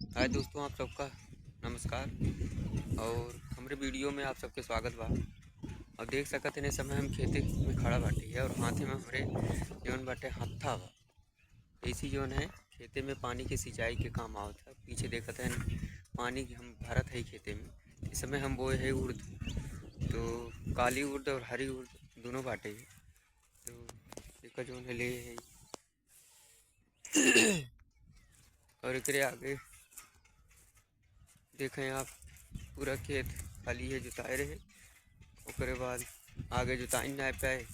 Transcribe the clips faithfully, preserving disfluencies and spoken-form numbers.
हाय दोस्तों, आप सबका नमस्कार और हमरे वीडियो में आप सबके स्वागत बा। और देख सकत हैं, इस समय हम खेते में खड़ा बाटे है और हाथे में हमरे जौन बाटे हत्था बा। ऐसी जौन है खेते में पानी के सिंचाई के काम आवत है। पीछे देखत हैं पानी की हम भरत है खेते में। इस समय हम बोए है उर्द, तो काली उर्द और हरी उर्द दोनों बाटे है। तो एकर जौन है ले है और एकरे आगे देखें आप, पूरा खेत खाली है, जुताए रहे, ओकरे बाद आगे जुताई ना पाए।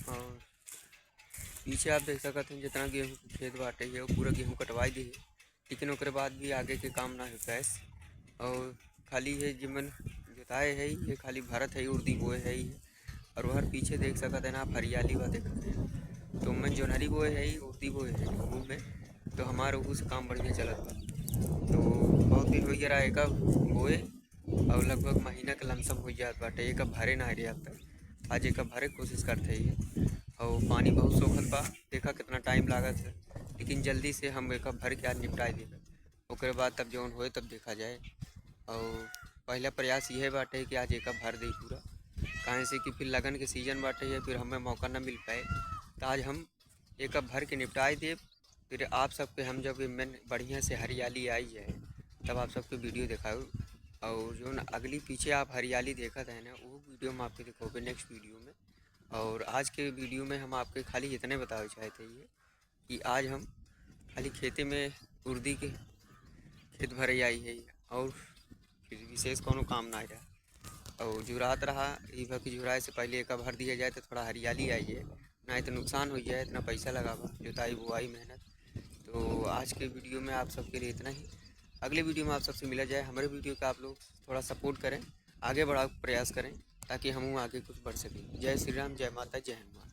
और पीछे आप देख सकत हैं, जितना गेहूं के खेत बाटे है, वो पूरा गेहूं कटवाई दिए, लेकिन ओकरे बाद भी आगे के काम ना हो पाए। और खाली है, जिमन जुताए है, ये खाली भरत है, उर्दी बोए है ये। और वहर पीछे देख सकत हैं आप, हरियाली बा, देखत हैं। तो मन जोनहरी बोए है, उर्दी बोए है, वो में तो हमार उस काम बढ़िया चलत बा। तो बहुत दिन हो गया रहा एका बोए, और लगभग महीना के लमसम हो जात बाटे, एका भरे ना रहे अब तक। आज एका भरे के कोशिश करते ही, और पानी बहुत सोखत बा, देखा कितना टाइम लागत है, लेकिन जल्दी से हम एका भर के आज निपटाए देबे। ओकरे बाद तब जौन होए तब देखा जाए। और पहला प्रयास यह बाटे कि आज एका भर दे पूरा, काहे से कि फिर लगन के सीजन बाटे है, फिर हमें मौका ना मिल पाए। तो आज हम एका भर के निपटाए देब। फिर आप सबके हम जब एमन बढ़िया से हरियाली आई जाए, तब आप सबके वीडियो दिखाऊ। और जौन अगली पीछे आप हरियाली देखत हैं ना, वो वीडियो हम आपके दिखाओगे नेक्स्ट वीडियो में। और आज के वीडियो में हम आपके खाली इतने बतावे चाहते हैं कि आज हम खाली खेते में उर्दी के खेत भरे आई है और फिर विशेष कोनो काम ना रहा। और जुरात रहा, ई बा कि जुराए से पहले एका भर दिया जाए तो थोड़ा हरियाली आई है, ना तो नुकसान हो जाए, इतना पैसा लगा बा, जुताई बुआई मेहनत। तो आज के वीडियो में आप सबके लिए इतना ही। अगले वीडियो में आप सबसे मिला जाए। हमारे वीडियो का आप लोग थोड़ा सपोर्ट करें, आगे बढ़ावे के प्रयास करें, ताकि हम आगे कुछ बढ़ सकें। जय श्री राम, जय माता, जय हनुमान।